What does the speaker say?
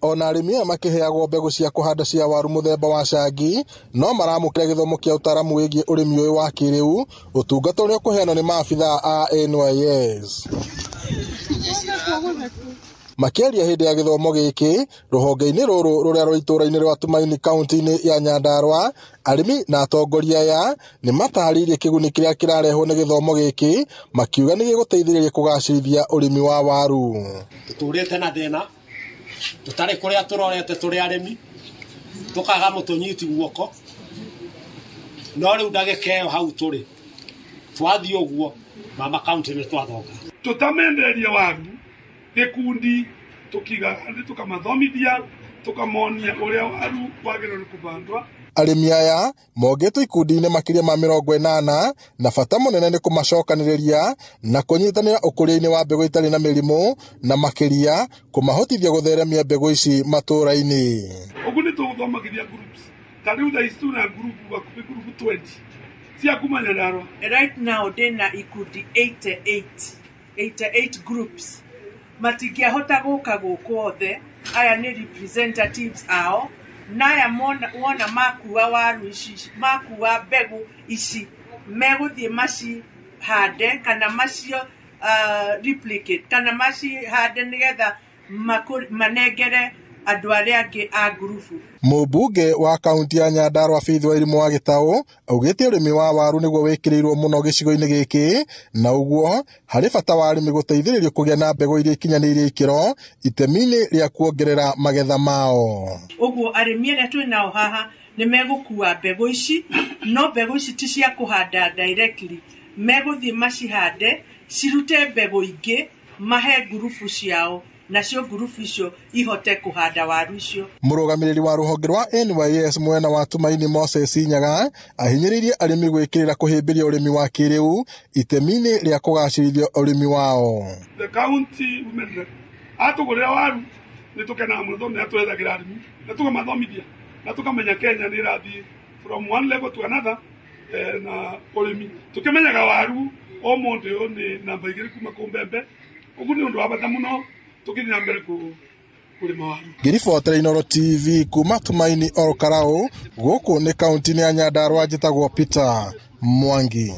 Ona arĩmi aya makĩheagwo mbegũ cia kũhanda cia waru mũthemba wa cangi, no maramũkĩra gĩthomo kĩa ũtaaramu wĩgiĩ ũrĩmi ũyũ wa kĩrĩu, ũtungata ũrĩa ũkũheanwo nĩ maabithaa a NYS. Makĩaria hĩndĩ ya gĩthomo gĩkĩ rũhonge-inĩ rũrũ rũrĩa rwĩ itũũra-inĩ rwa Tumaini kaunti-inĩ ya Nyandarua, arĩmi na atongoria aya nĩ matarĩirie kĩguni kĩrĩa kĩrarehwo nĩ gĩthomo gĩkĩ, makiuga nĩ gĩgũteithĩrĩria kũgacĩrithia ũrĩmi wa waru. Tũtũrĩte na thĩna tũtarĩ kũrĩa tũrorete tũrĩ arĩmi, tũkaga mũtũnyiti guoko, no rĩu ndagĩka ĩyo hau tũrĩ twathiĩ ũguo mama kaunti nĩ twathonga. Tũtamenderia waru gĩkundi tũkiga tũkamathomithia tũkamonia ũrĩa waru wagĩrĩirwo nĩ kũbandwa. Arĩmi aya mongĩtwo ikundi-inĩ makĩria ma 80 na bata mũnene nĩ kũmacokanĩrĩria na kũnyitanĩra ũkũria-inĩ wa mbegũ itarĩ na mĩrimũ na makĩria kũmahotithia gũtheremia mbegũ ici matũũra-inĩ. Ũguo nĩ tũthomagithia groups ta rĩu thaa ici twĩna group hakuhĩ group 20 cia kuma Nyandarua. Right now ndĩna ikundi 88, 88 groups matingĩahota gũka gũkũ othe, aya nĩ representatives ao, na aya wona makua waru ici, makua mbegũ ici, megũthiĩ macihande kana macio replicate kana macihande nĩgetha manengere andũ arĩa angĩ a ngurubu. Mũmbunge wa kaunti ya Nyandarua Faith Wairimu wa Gĩtaũ augĩte ũrĩmi wa waru nĩguo wĩkĩrĩirwo mũno gĩcigo-inĩ gĩkĩ na ũguo harĩ bata wa arĩmi gũteithĩrĩrio kũgĩa na mbegũ iria ikinyanĩirie ikĩro itemi-inĩ rĩa kuongerera magetha mao. Ũguo arĩmi arĩa twĩ nao haha nĩ megũkua mbegũ ici, no mbegũ ici ti cia kũhanda directly, megũthiĩ macihande cirute mbegũ ingĩ mahe ngurubu ciao, nacio ngurubu icio ihote kũhanda waru icio. Mũrũgamĩrĩri wa rũhonge rwa NYS mwena wa Tumaini Moses Nyaga ahinyĩrĩirie arĩmi gwĩkĩrĩra kũhĩmbĩria ũrĩmi wa kĩrĩu itemi-inĩ rĩa kũgacĩrithia ũrĩmi wao. The county women rep atũgũrĩra waru nĩ tũkenaga mũno tondũ nĩ atũrethagĩra arĩmi na tũkamathomithia na tũkamenya Kenya nĩ ĩrathiĩ from one level to another na ũrĩmi. Tũkĩmenyaga waru ũmũthĩ ũyũ nĩ namba 2 kuma kũ mbembe, ũguo nĩ ũndũ wa bata mũno tũgĩthiĩ na mbere kũrĩma waru. Ngĩribotera Inooro TV kuma Tumaini Ol Kalou, gũkũ nĩ kaunti-inĩ ya Nyandarua, njĩtagwo Peter Mwangi.